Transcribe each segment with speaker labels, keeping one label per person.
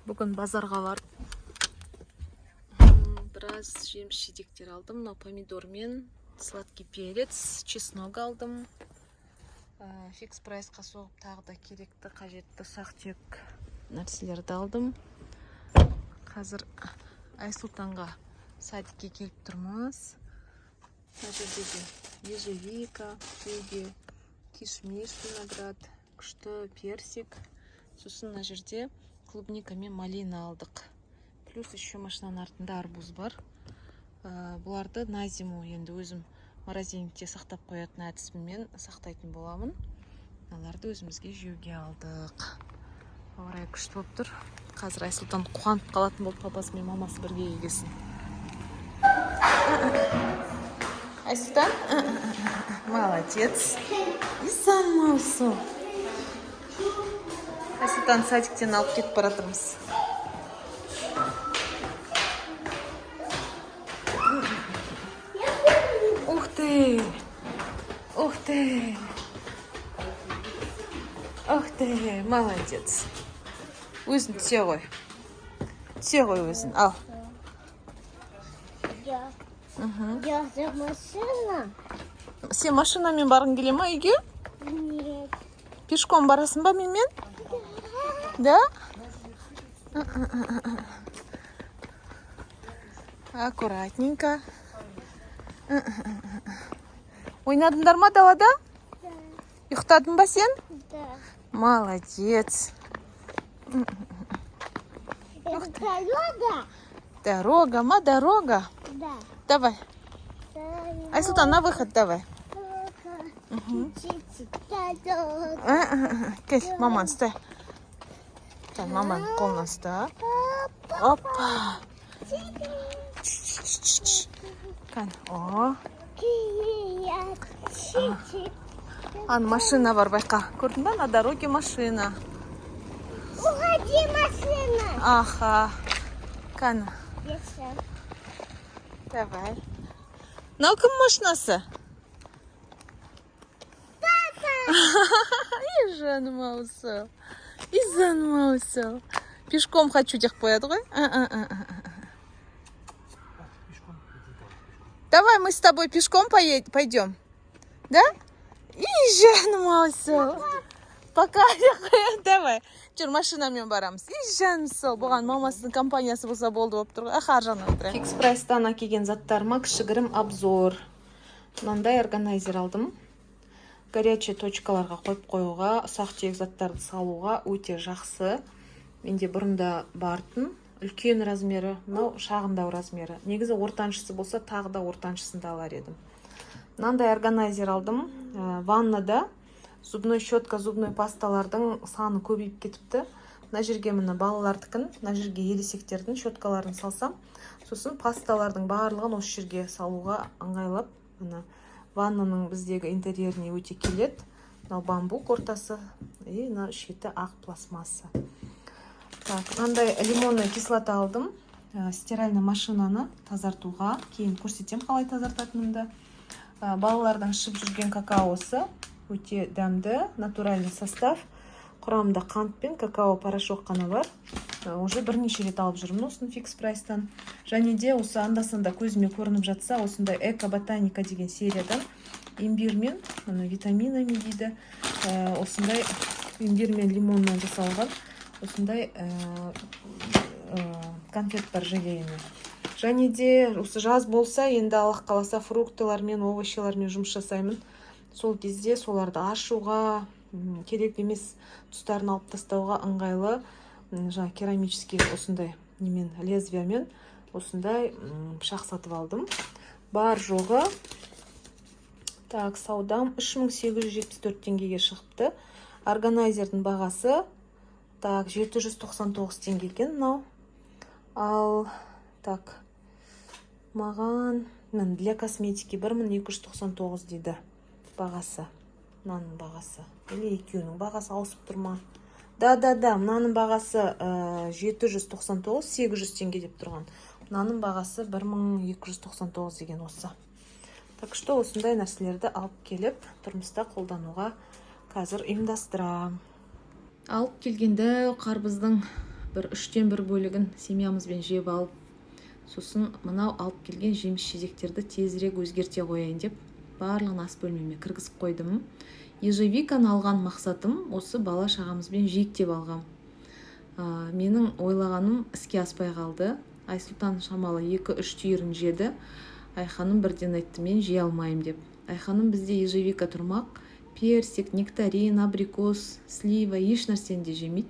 Speaker 1: Бүгін базарға барып, біраз жеміс жидектер алдым. Мынау помидор мен сладкий перец, чеснок алдым. Фикс прайсқа соғып, тағы да керекті, қажетті ұсақ түйек нәрселерді алдым. Қазір Айсұлтанға садикке келіп тұрмыз. Мына жерде де ежевика жеуге, кишмиш, виноград, күшті персик. Сосын мына жерде клубника мен малина алдық. Плюс еще машинаның артында арбуз бар. Бұларды на зиму енді өзім морозильникте сақтап қоятын әдісіммен сақтайтын боламын. Мыналарды өзімізге жеуге алдық. Ауа райы күшті болып тұр. Қазір Айсұлтан қуанып қалатын болды, папасы мен мамасы бірге келгесін. Айсұлтан, молодец. Исан маусу. Айсұлтан садиктен алып кетіп бара жатырмыз. Ух ты! Ух ты! Ух ты! Молодец. Өзің түсе ғой. Түсе ғой өзің. Ал.
Speaker 2: Я за машина?
Speaker 1: Сен машинамен барғың келе ма үйге?
Speaker 2: Нет.
Speaker 1: Пешком барасың ба менімен? Да? Аккуратненько. Ойнадыңдар ма далада?
Speaker 2: Да.
Speaker 1: Ұйықтадың ба сен?
Speaker 2: Да.
Speaker 1: Молодец.
Speaker 2: Это дорога?
Speaker 1: Дорога ма, дорога?
Speaker 2: Да.
Speaker 1: Давай. Айсұлтан, на выход давай.
Speaker 2: Дорога.
Speaker 1: Кел, маман ұста. Кел, маманың қолынан ұста. Опа. Кән, о. Ан машина бар, байқа. Көрдің ба, на дороге машина.
Speaker 2: Уходи, машина.
Speaker 1: Аха. Кәні. Давай. Мынау кім машинасы? Папа. Ей, жаным аусы. Ей, жаным аусы. Пешком хочу деп қояды ғой.
Speaker 3: Пешком иди, давай, пешком.
Speaker 1: Давай мы с тобой пешком пойдем. Да? И жаным аусы. Пока деп қояды. Давай. Жүр, машинамен барамыз. И жаным сол. Бұған мамасының компаниясы болса болды болып тұр ғой. Аха, ар жағынан отырайық. Фикс прайстан әкелген заттарыма кішігірім обзор. Мынандай органайзер алдым. Горячий точкаларға қойып қоюға, ұсақ түйек заттарды салуға өте жақсы. Менде бұрында бартын. Үлкен размері, мынау шағындау размері. Негізі ортаншысы болса, тағы да ортаншысын да алар едім. Мынандай органайзер алдым. Ваннада зубной щетка, зубной пасталардың саны көбейіп кетіпті. Мына жерге міне балалардікін, мына жерге ересектердің щеткаларын салсам, сосын пасталардың барлығын осы жерге салуға ыңғайлап, міне ваннаның біздегі интерьеріне өте келеді. Мынау бамбук ортасы и мына шеті ақ пластмасса. Так, мынандай лимонная кислота алдым. Стиральный машинаны тазартуға, кейін көрсетемін қалай тазартатынымды. Балалардың ішіп жүрген какаосы өте дәмді, натуральный состав. Құрамында қант пен какао порошок қана бар. Уже бірнеше рет алып жүрмін осыны фикс прайстан. Және де осы анда-санда көзіме көрініп жатса, осындай Эко Ботаника деген сериядан имбирмен, мына витаминами дейді, осындай имбирь мен лимоннан жасалған осындай конфет бар, желейный. Және де осы жаз болса, енді Аллах қаласа, фруктылармен, овощилармен жұмыс жасаймын. Сол кезде соларды ашуға, керек емес тұстарын алып тастауға ыңғайлы, жаңа керамический осындай немен, лезвиямен осындай пышақ сатып алдым. Бар жоғы, так, саудам 3874 теңгеге шығыпты. Органайзердің бағасы, так, 799 теңге екен мынау. Ал, так, маған міне для косметики 1299 дейді бағасы. Мынаның бағасы. Или екеуінің бағасы ауысып тұр ма? Да, да, да, мынаның бағасы 799, 800 теңге деп тұрған. Мынаның бағасы 1299 деген осы. Так что осындай нәрселерді алып келіп, тұрмыста қолдануға қазір ұйымдастырамын. Алып келгенде қарбыздың Бір үштен бір бөлігін семьямызбен жеп алып, сосын мынау алып келген жеміс жидектерді тезірек өзгерте қояйын деп, барлығын ас бөлмеме кіргізіп қойдым. Ежевиканы алған мақсатым осы бала шағамызбен жейік деп алғам. Менің ойлағаным іске аспай қалды. Айсұлтан шамалы екі үш түйірін жеді, Айханым бірден айтты: «Мен жей алмаймын», – деп. Айханым бізде ежевика тұрмақ, персик, нектарин, абрикос, слива, еш нәрсені де жемейді.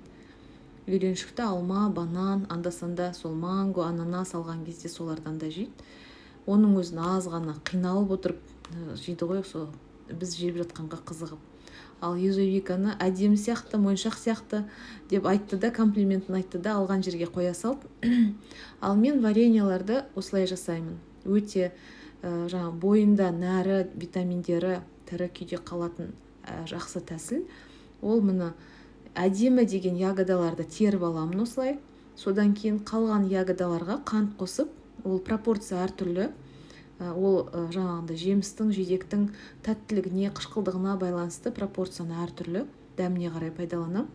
Speaker 1: Үйреншікті алма, банан, анда санда сол манго, ананас алған кезде солардан да жейді. Оның өзін аз ғана қиналып отырып жейді ғой, сол біз жеп жатқанға қызығып. Ал ежевиканы әдемі сияқты, моншақ сияқты деп айтты да, комплиментін айтты да, алған жерге қоя салды. Ал мен вареньяларды осылай жасаймын. Өте жаңа бойында нәрі, витаминдері тірі күйде қалатын жақсы тәсіл ол. Міне, әдемі деген ягодаларды теріп аламын осылай. Содан кейін қалған ягодаларға қант қосып, ол пропорция әртүрлі, ол жаңағындай жемістің, жидектің тәттілігіне, қышқылдығына байланысты пропорцияны әртүрлі дәміне қарай пайдаланамын.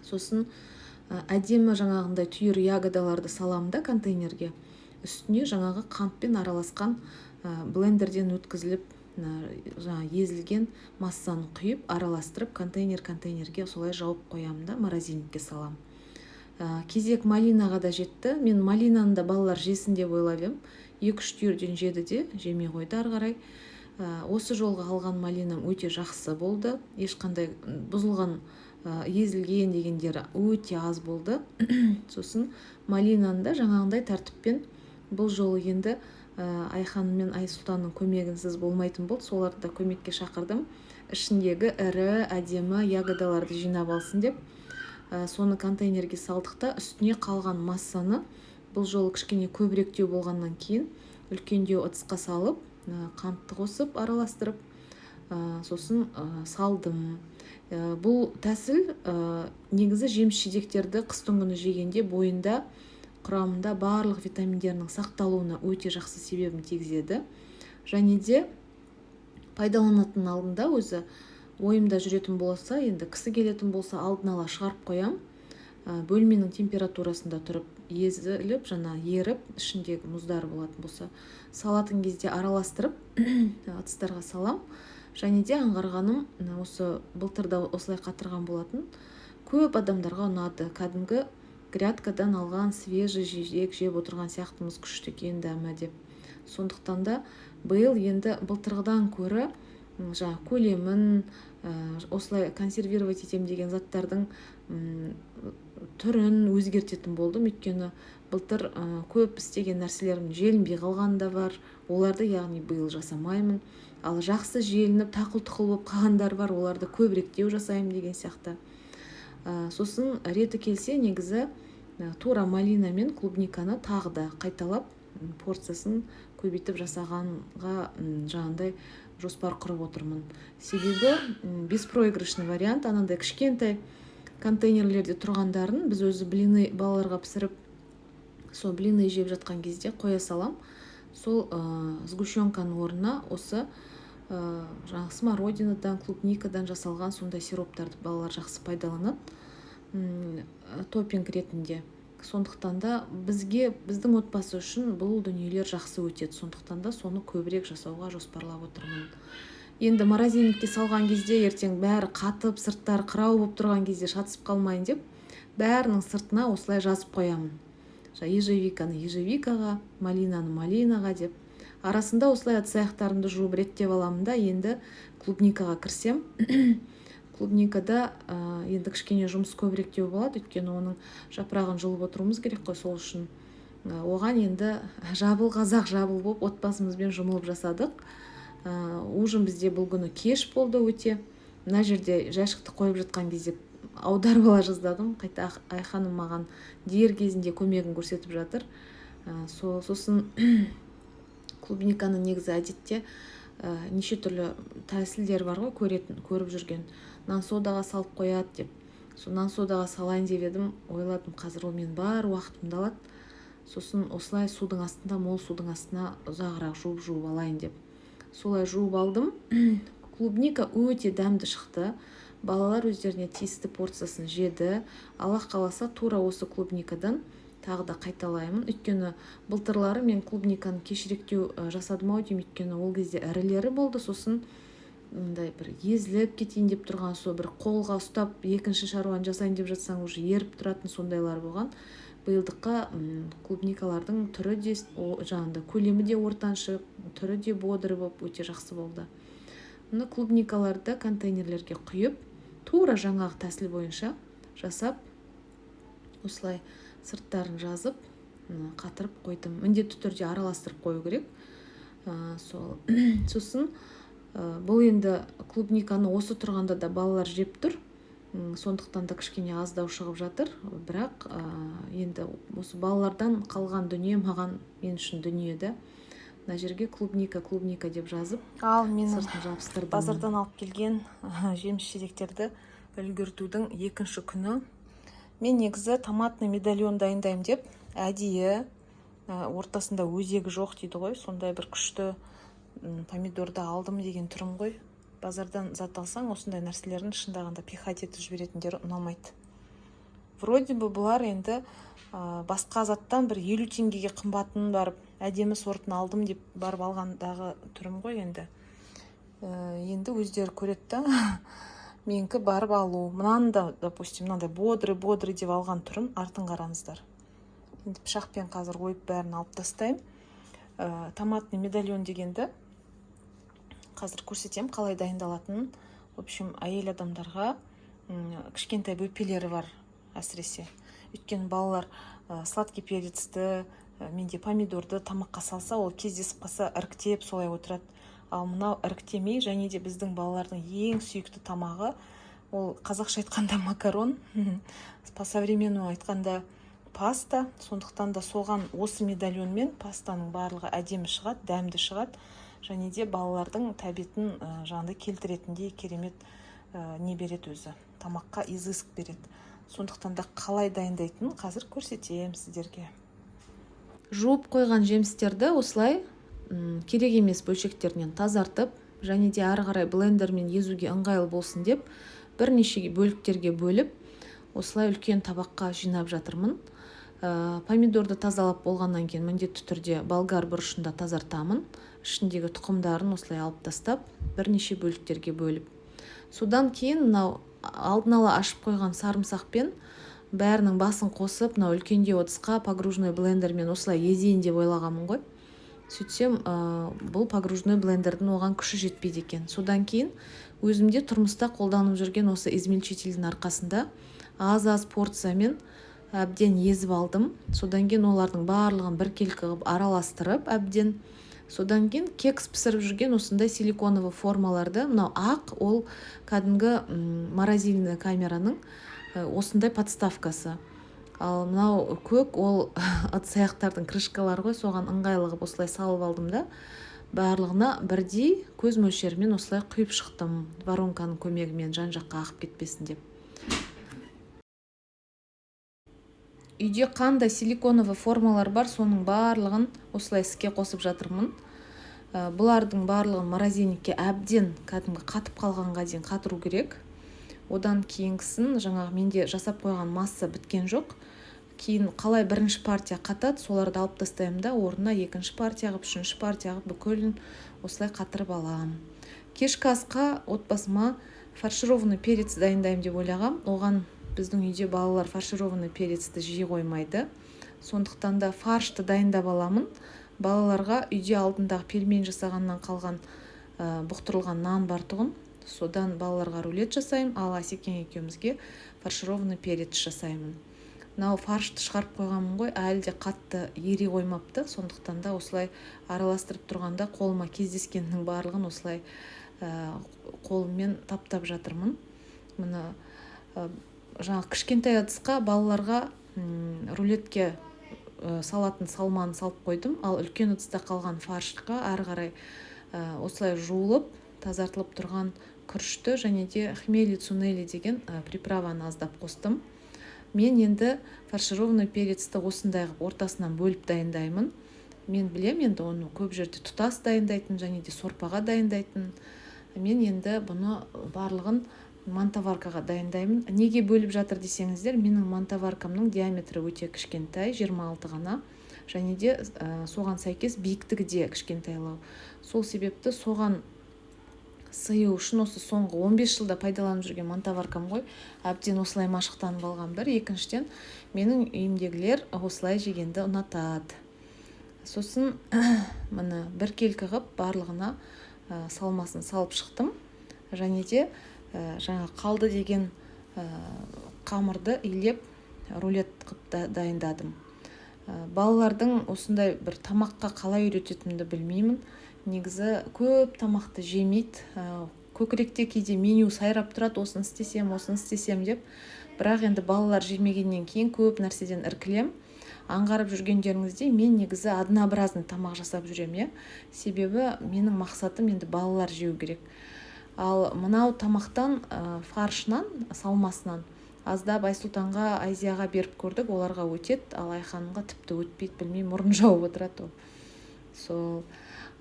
Speaker 1: Сосын әдемі жаңағындай түйір ягодаларды саламын да контейнерге, үстіне жаңағы қантпен араласқан, блендерден өткізіліп, жаңа езілген массаны құйып, араластырып, контейнерге солай жауып қоямын да, морозильникке саламын. Кезек малинаға да жетті. Мен малинаны да балалар жесін деп ойлап едім. Екі үш түйірден жеді де, жемей қойды ары қарай. Осы жолғы алған малинам өте жақсы болды, ешқандай бұзылған, езілген дегендері өте аз болды. Сосын малинаны да жаңағындай тәртіппен бұл жолы енді Айханым мен Айсұлтанның көмегінсіз болмайтын болды. Соларды да көмекке шақырдым, ішіндегі ірі, әдемі ягодаларды жинап алсын деп. Соны контейнерге салдық та, үстіне қалған массаны бұл жолы кішкене көбіректеу болғаннан кейін үлкендеу ыдысқа салып, қантты қосып, араластырып, сосын салдым. Бұл тәсіл негізі жеміс жидектерді қыстың күні жегенде бойында, құрамында барлық витаминдерінің сақталуына өте жақсы себебін тигізеді. Және де пайдаланатын алдында, өзі ойымда жүретін болса, енді кісі келетін болса, алдын ала шығарып қоямын. Бөлменің температурасында тұрып, езіліп, жаңа еріп, ішіндегі мұздары болатын болса, салатын кезде араластырып, ыдыстарға салам. Және де аңғарғаным, осы былтырда осылай қатырған болатын, көп адамдарға ұнады. Кәдімгі грядкадан алған свежий жидек жеп отырған сияқтымыз, күшті екен дәмі деп. Сондықтан да биыл енді былтырғыдан көрі жаңа көлемін, осылай консервировать етемін деген заттардың түрін өзгертетін болдым. Өйткені былтыр көп істеген нәрселерім желінбей қалғаны да бар, оларды, яғни, биыл жасамаймын. Ал жақсы желініп, тақыл тұқыл болып қалғандар бар, оларды көбіректеу жасаймын деген сияқты. Сосын реті келсе, негізі тура малина мен клубниканы тағы да қайталап, порциясын көбейтіп жасағанға жаңағындай жоспар құрып отырмын. Себебі беспроигрышный вариант. Анандай кішкентай контейнерлерде тұрғандарын біз өзі блины балаларға пісіріп, сол блины жеп жатқан кезде қоя салам. Сол сгущенканың орнына осы жаңағы смородинадан, клубникадан жасалған сондай сироптарды балалар жақсы пайдаланады топпинг ретінде. Сондықтан да бізге, біздің отбасы үшін бұл дүниелер жақсы өтеді. Сондықтан да соны көбірек жасауға жоспарлап отырмын. Енді морозильникке салған кезде ертең бәрі қатып, сырттары қырау болып тұрған кезде шатысып қалмайын деп, бәрінің сыртына осылай жазып қоямын: ежевиканы ежевикаға, малинаны малинаға деп. Арасында осылай ыдыс аяқтарымды жуып, реттеп аламын да, енді клубникаға кірсем. Клубникада енді кішкене жұмыс көбіректеу болады, өйткені оның жапырағын жұлып отыруымыз керек қой. Сол үшін оған енді жабыл қазақ жабыл болып, отбасымызбен жұмылып жасадық. Ужин бізде бұл күні кеш болды өте. Мына жерде жәшікті қойып жатқан кезде аударып ала жаздадым. Қайта Айханым маған дер кезінде көмегін көрсетіп жатыр. Сол сосын клубниканы негізі әдетте неше түрлі тәсілдер бар ғой, көретін, көріп жүрген, нан содаға салып қояды деп. Сол нан содаға салайын деп едім, ойладым, қазір ол менің бар уақытымды алады. Сосын осылай судың астында, мол судың астына ұзағырақ жуып жуып алайын деп, солай жуып алдым. Клубника өте дәмді шықты. Балалар өздеріне тиісті порциясын жеді. Аллах қаласа, тура осы клубникадан тағы да қайталаймын, өйткені былтырлары мен клубниканы кешіректеу жасадым ау деймін, өйткені ол кезде ірілері болды, сосын мындай бір езіліп кетейін деп тұрған, сол бір қолға ұстап екінші шаруаны жасайын деп жатсаң, уже еріп тұратын сондайлар болған. Биылдыққа клубникалардың түрі де, жаңағыдай көлемі де ортаншы, түрі де бодрый болып, өте жақсы болды. Мына клубникаларды контейнерлерге құйып, тура жаңағы тәсіл бойынша жасап, осылай сырттарын жазып, қатырып қойдым. Міндетті түрде араластырып қою керек. Сол сосын бұл енді клубниканы осы тұрғанда да балалар жеп тұр, сондықтан да кішкене аздау шығып жатыр. Бірақ енді осы балалардан қалған дүние маған, мен үшін дүние да. Мына жерге «клубника, клубника» деп жазып,
Speaker 4: Ал менің
Speaker 1: сыртын жабыстырдым.
Speaker 4: базардан алып келген жеміс жидектерді үлгертудің екінші күні. Мен негізі томатный медальон дайындаймын деп әдейі ортасында өзегі жоқ дейді ғой, сондай бір күшті помидорды алдым деген түрім ғой. Базардан зат алсаң, осындай нәрселердің шындағанда пихать етіп жіберетіндері ұнамайды. Вроде бы бұлар енді басқа заттан бір 50 теңгеге қымбатын барып, әдемі сортын алдым деп барып алғандағы түрім ғой енді. Енді өздері көреді да, менікі барып алу. Мынаны да, допустим, мынандай бодрый бодрый деп алған түрім, артын қараңыздар. Енді пышақпен қазір ойып, бәрін алып тастаймын. Томатный медальон дегенді қазір көрсетемін, қалай дайындалатынын. В общем, әйел адамдарға, кішкентай бөпелері бар әсіресе, өйткені балалар сладкий перецті, менде помидорды тамаққа салса, ол кездесіп қалса, іріктеп солай отырады. Ал мынау іріктемей, және де біздің балалардың ең сүйікті тамағы ол, қазақша айтқанда, макарон, по современному айтқанда, паста. Сондықтан да соған осы медальонмен пастаның барлығы әдемі шығады, дәмді шығады және де балалардың тәбетін жаңағыдай келтіретіндей керемет не береді өзі, тамаққа изыск береді. Сондықтан да қалай дайындайтынын қазір көрсетемін сіздерге.
Speaker 1: Жуып қойған жемістерді осылай керек емес бөлшектерінен тазартып және де ары қарай блендермен езуге ыңғайлы болсын деп, бірнеше бөліктерге бөліп, осылай үлкен табаққа жинап жатырмын. Помидорды тазалап болғаннан кейін міндетті түрде болгар бұрышын да тазартамын, ішіндегі тұқымдарын осылай алып тастап, бірнеше бөліктерге бөліп. Содан кейін мынау алдын ала ашып қойған сарымсақпен бәрінің басын қосып, мынау үлкендеу ыдысқа погружной блендермен осылай езейін деп ойлағанмын ғой. Сөйтсем, бұл погружной блендердің оған күші жетпейді екен. Содан кейін өзімде тұрмыста қолданып жүрген осы измельчительдің арқасында аз аз порциямен әбден езіп алдым. Содан кейін олардың барлығын біркелкі қылып араластырып әбден, содан кейін кекс пісіріп жүрген осындай силиконовый формаларды, мынау ақ, ол кәдімгі морозильный камераның осындай подставкасы, ал мынау көк, ол ыдыс аяқтардың крышкалары ғой, соған ыңғайлы қылып осылай салып алдым да, барлығына бірдей көз мөлшерімен осылай құйып шықтым воронканың көмегімен, жан жаққа ағып кетпесін деп. Үйде қандай силиконовый формалар бар, соның барлығын осылай іске қосып жатырмын. Бұлардың барлығын морозильникке әбден кәдімгі қатып қалғанға дейін қатыру керек. Одан кейінгісін, жаңағы менде жасап қойған масса біткен жоқ, кейін қалай бірінші партия қатады, соларды алып тастаймын да, орнына екінші партия қылып, үшінші партия қылып, бүкілін осылай қатырып аламын. Кешкі асқа отбасыма фаршированный перец дайындаймын деп ойлағам. Оған біздің үйде балалар фаршированный перецті жей қоймайды, сондықтан да фаршты дайындап аламын. Балаларға үйде алдындағы пельмень жасағаннан қалған бұқтырылған нан бар тұғын, содан балаларға рулет жасаймын, ал Асекең екеумізге фаршированный перец жасаймын. Мынау фаршты шығарып қойғанмын ғой, әлі де қатты ери қоймапты. Сондықтан да осылай араластырып тұрғанда қолыма кездескеннің барлығын осылай қолыммен таптап жатырмын. Мына жаңағы кішкентай ыдысқа балаларға рулетке салатын салманы салып қойдым, ал үлкен ыдыста қалған фаршқа ары қарай осылай жуылып тазартылып тұрған күрішті және де хмели цунели деген приправаны аздап қостым. Мен енді фаршированный перецті осындай қылып ортасынан бөліп дайындаймын. Мен білем, енді оны көп жерде тұтас дайындайтын және де сорпаға дайындайтын. Мен енді бұны барлығын
Speaker 4: Мантоваркаға дайындаймын. Неге бөліп жатыр десеңіздер, менің мантоваркамның диаметрі өте кішкентай, 26 ғана, және де соған сәйкес биіктігі де кішкентайлау. Сол себепті соған сыю үшін осы соңғы 15 жылда пайдаланып жүрген мантоваркам ғой, әбден осылай машықтанып алған бір. Екіншіден, менің үйімдегілер осылай жегенді ұнатады. Сосын, міне, біркелкі қылып барлығына салмасын салып шықтым. Және де жаңа қалды деген қамырды илеп, рулет қылып дайындадым. Балалардың осындай бір тамаққа қалай үйрететінімді білмеймін. Негізі көп тамақты жемейді. Көкіректе кейде меню сайрап тұрады, осыны істесем, осыны істесем деп. Бірақ енді балалар жемегеннен кейін көп нәрседен іркілем. Аңғарып жүргендеріңіздей, мен негізі однообразный тамақ жасап жүремін, иә. Себебі менің мақсатым енді балалар жеу керек. Ал мынау тамақтан, фаршынан, салмасынан аздап Айсұлтанға, Айзияға беріп көрдік, оларға өтеді. Ал Айханымға тіпті өтпейді, білмеймін, мұрнын жауып отырады ол. Сол.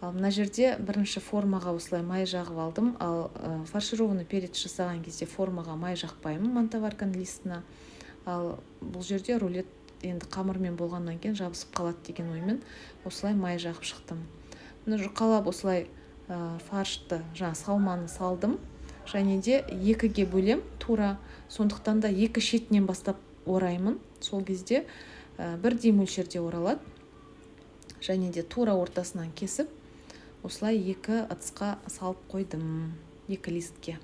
Speaker 4: Ал мына жерде бірінші формаға осылай май жағып алдым. Ал фаршированный перец жасаған кезде формаға май жақпаймын, мантоварканың листына. Ал бұл жерде рулет енді қамырмен болғаннан кейін жабысып қалады деген оймен осылай май жағып шықтым. Міне, жұқалап осылай фаршты, жаңа салманы салдым. Және де екіге бөлем тура, сондықтан да екі шетінен бастап ораймын. Сол кезде бірдей мөлшерде оралады. Және де тура ортасынан кесіп, осылай екі ыдысқа салып қойдым, екі листке.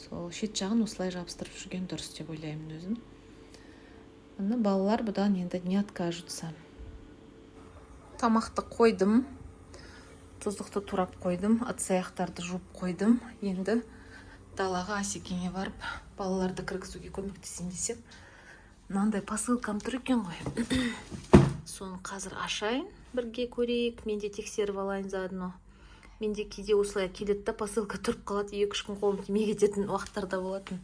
Speaker 4: Сол шет жағын осылай жабыстырып жүрген дұрыс деп ойлаймын өзім. Міне, балалар бұдан енді не откажутся. Тамақты қойдым, тұздықты турап қойдым, ыдыс аяқтарды жуып қойдым. Енді далаға Асекеңе барып, балаларды кіргізуге көмектесейін десем, мынандай посылкам тұр екен ғой. Соны қазір ашайын, бірге көрейік, мен де тексеріп алайын заодно. Менде кейде осылай келеді да, посылка тұрып қалады, 2-3 күн қолым тимей кететін уақыттар да болатын.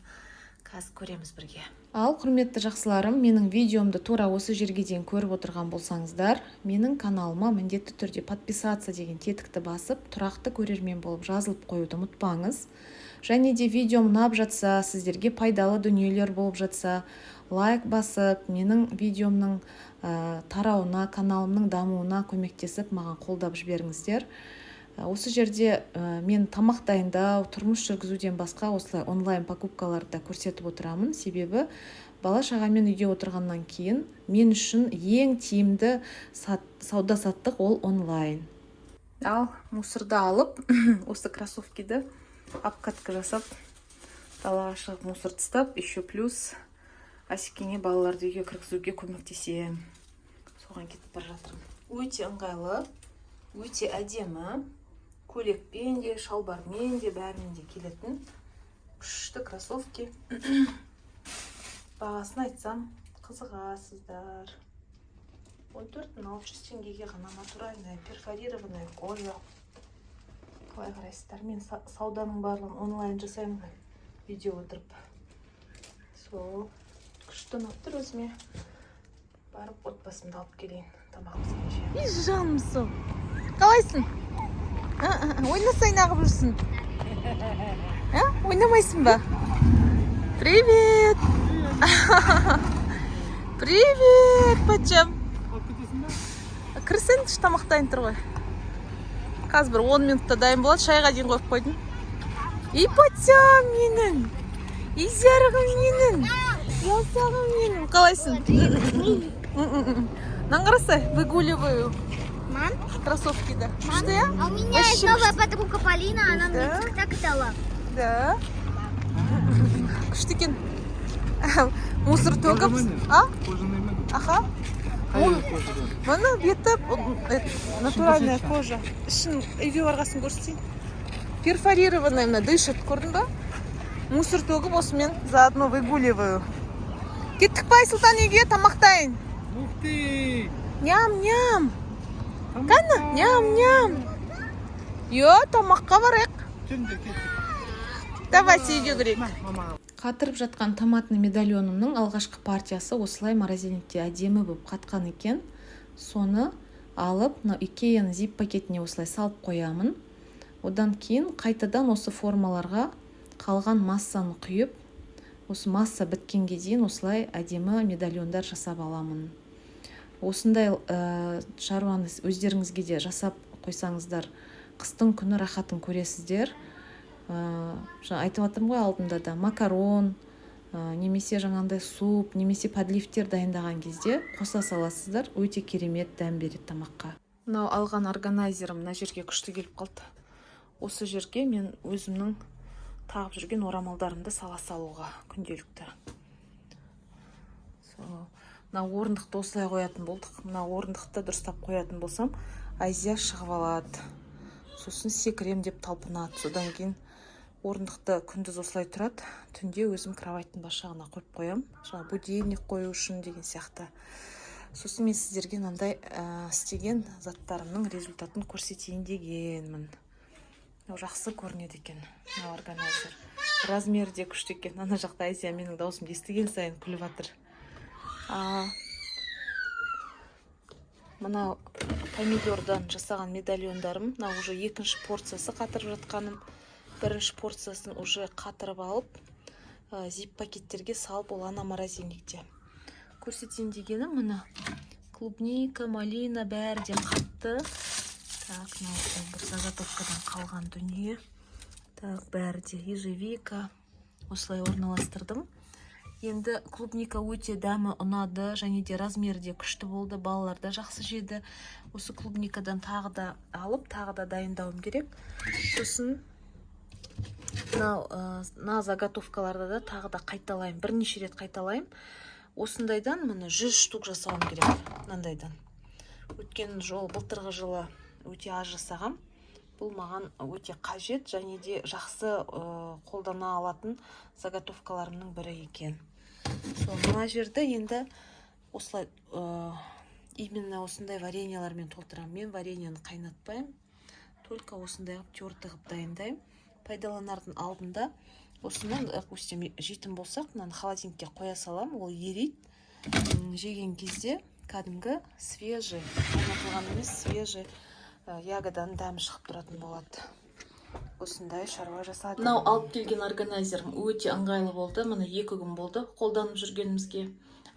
Speaker 4: Қазір көреміз бірге. Ал, құрметті жақсыларым, менің видеомды тура осы жерге дейін көріп отырған болсаңыздар, менің каналыма міндетті түрде подписаться деген тетікті басып, тұрақты көрермен болып жазылып қоюды ұмытпаңыз. Және де видеом ұнап жатса, сіздерге пайдалы дүниелер болып жатса, лайк басып, менің видеомның тарауына, каналымның дамуына көмектесіп, маған қолдап жіберіңіздер. Осы жерде мен тамақ дайындау, тұрмыс жүргізуден басқа осылай онлайн покупкаларды да көрсетіп отырамын. Себебі бала шағамен үйде отырғаннан кейін мен үшін ең тиімді сауда саттық ол онлайн. Ал мусорды алып, осы кроссовкиді обкатка жасап, далаға шығып, мусор тастап, еще плюс Асекеңе балаларды үйге кіргізуге көмектесемін. Соған кетіп бара жатырмын. Өте ыңғайлы, өте әдемі, көйлекпен де, шалбармен де, бәрімен де келетін күшті кроссовки. Бағасын айтсам, қызығасыздар: 14 600 теңгеге ғана. Натуральная перфорированная кожа. Қалай қарайсыздар? Мен сауданың барлығын онлайн жасаймын ғой, үйде отырып. Сол күшті, ұнап тұр өзіме. Барып отбасымды алып келейін тамақ піскенше. И, жаным сол, қалайсың? Ойнасай, неғып жүрсің, а? Ойнамайсың ба? Привет, привет, патшам.
Speaker 3: Алып кетесің бе?
Speaker 1: Кірсеңші, тамақ дайын тұр ғой. Қазір бір 10 минутта дайын болады, шайға дейін қойып қойдым. И, патшам менің, и, жарығым менің, жасағым менің, қалайсың? Мынаны қарасай, выгуливаю.
Speaker 2: Мам,
Speaker 1: Кроссовки да күшті, иә?
Speaker 2: а у меня есть
Speaker 1: Вообще
Speaker 2: новая подруга Полина, она мне
Speaker 1: Да?
Speaker 2: тик-так дала.
Speaker 1: Да, күшті екен. Мусор төгіп, а?
Speaker 3: Кожаный ма?
Speaker 1: Аха.
Speaker 3: Қай кожадан?
Speaker 1: Міне, беті натуральная кожа. Ішін үйге барғасын көрсетейін. Перфорированная, мына, дышит, көрдің ба? Мусор төгіп, осымен заодно выгуливаю. Кеттік па, Айсұлтан, үйге тамақтайын?
Speaker 3: Ух ты!
Speaker 1: Ням ням, кәні, ням ням. Йо, тамаққа барайық.
Speaker 3: Жүріңдер, кеттік.
Speaker 1: Давайте үйге кірейік.
Speaker 3: Мама.
Speaker 4: Қатырып жатқан томатный медальонымның алғашқы партиясы осылай морозильникте әдемі болып қатқан екен. Соны алып, мынау Икеяның зип пакетіне осылай салып қоямын. Одан кейін қайтадан осы формаларға Қалған массаны құйып, осы масса біткенге дейін осылай әдемі медальондар жасап аламын. Осындай шаруаны өздеріңізге де жасап қойсаңыздар, қыстың күні рахатын көресіздер. Жаңа айтып жатырмын ғой алдында да, макарон немесе жаңағындай суп, немесе подливтер дайындаған кезде қоса саласыздар, өте керемет дәм береді тамаққа. Мынау алған органайзерім мына жерге күшті келіп қалды. Осы жерге мен өзімнің тағып жүрген орамалдарымды сала салуға күнделікті. Сол, мына орындықты осылай қоятын болдық. Мына орындықты дұрыстап қоятын болсам, Айзия шығып алады, сосын секірем деп талпынады. Содан кейін орындықты күндіз осылай тұрады, түнде өзім кроваттың бас жағына қойып қоямын, жаңағы будильник қою үшін деген сияқты. Сосын мен сіздерге мынандай істеген заттарымның результатын көрсетейін дегенмін. Мынау жақсы көрінеді екен, мынау органайзер, размері де күшті екен. Ана жақта Айзия менің дауысымды естіген сайын күліп жатыр. Мынау помидордан жасаған медальондарым. Мынау уже екінші порциясы қатырып жатқаным. Бірінші порциясын уже қатырып алып, зип пакеттерге салып, ол ана морозильникте. Көрсетейін дегенім, мына клубника, малина, бәрі де қатты. Так, мынау бір заготовкадан қалған дүние. Так, бәрі де ежевика. Осылай орналастырдым. Енді клубника өте дәмі ұнады және де размері де күшті болды, балалар да жақсы жеді. Осы клубникадан тағы да алып, тағы да дайындауым керек. Сосын мынау мына заготовкаларды да тағы да қайталаймын, бірнеше рет қайталаймын. Осындайдан, міне, 100 штук жасауым керек мынандайдан. Өткен жол, былтырғы жылы өте аз жасағам. Бұл маған өте қажет және де жақсы қолдана алатын заготовкаларымның бірі екен. Сол, мына жерді енді осылай, именно осындай вареньялармен толтырамын. Мен вареньяны қайнатпаймын, только осындай қылып, тертый қылып дайындаймын. Пайдаланардың алдында осыны, допустим, жейтін болсақ, мынаны холодильникке қоя саламын, ол ериді. Жеген кезде кәдімгі свежий, қайнатылған емес, свежий ягоданың дәмі шығып тұратын болады. Осындай шаруа жасадым. Мынау алып келген органайзерім өте ыңғайлы болды. Міне, 2 күн болды қолданып жүргенімізге.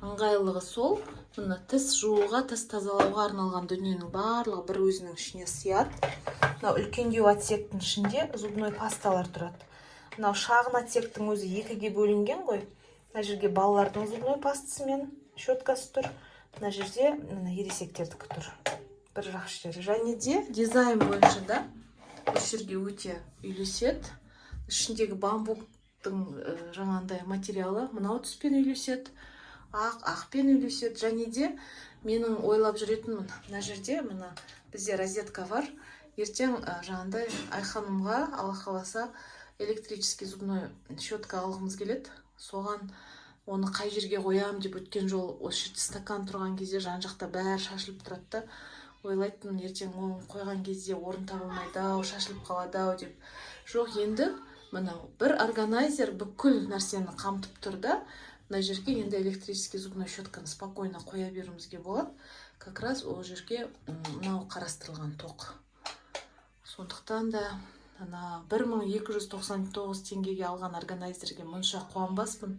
Speaker 4: Ыңғайлылығы сол, мына тіс жууға, тіс тазалауға арналған дүниенің барлығы бір өзінің ішіне сыяды. Мынау үлкендеу отсектің ішінде зубной пасталар тұрады. Мынау шағын отсектің өзі екіге бөлінген ғой. Мына жерге балалардың зубной пастасы мен щеткасы тұр, мына жерде, мына, ересектердікі тұр. Бір жақсы жері және де дизайн бойынша да осы жерге өте үйлеседі. Ішіндегі бамбуктың жаңағындай материалы мынау түспен үйлеседі, ақ ақпен үйлеседі. Және де менің ойлап жүретінмін, мына жерде, мына бізде розетка бар. Ертең жаңағындай Айханымға, Алла қаласа, электрический зубной щетка алғымыз келеді. Соған оны қай жерге қоямын деп, өткен жолы осы жерде стакан тұрған кезде жан жақта бәрі шашылып тұрады да, ойлайтынмын, ертең оны қойған кезде орын табылмайды ау, шашылып қалады ау деп. Жоқ, енді мынау бір органайзер бүкіл нәрсені қамтып тұр да. Мына жерге енді электрический зубной щетканы спокойно қоя беруімізге болады. Как раз ол жерге мынау қарастырылған тоқ. Сондықтан да ана 1299 теңгеге алған органайзерге мұнша қуанбаспын.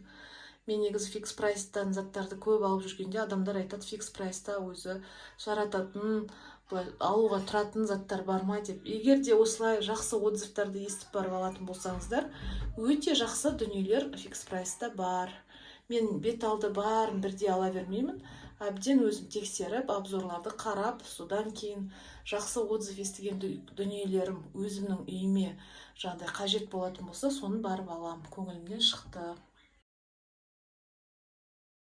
Speaker 4: Мен негізі Фикс Прайстан заттарды көп алып жүргенде, адамдар айтады, Фикс Прайста өзі жарататын, былай алуға тұратын заттар бар ма деп. Егер де осылай жақсы отзывтарды естіп барып алатын болсаңыздар, өте жақсы дүниелер Фикс Прайста бар. Мен бет алды барын бірдей ала бермеймін, әбден өзім тексеріп, обзорларды қарап, содан кейін жақсы отзыв естіген дүниелерім өзімнің үйіме жаңағыдай қажет болатын болса, соны барып аламын. Көңілімнен шықты.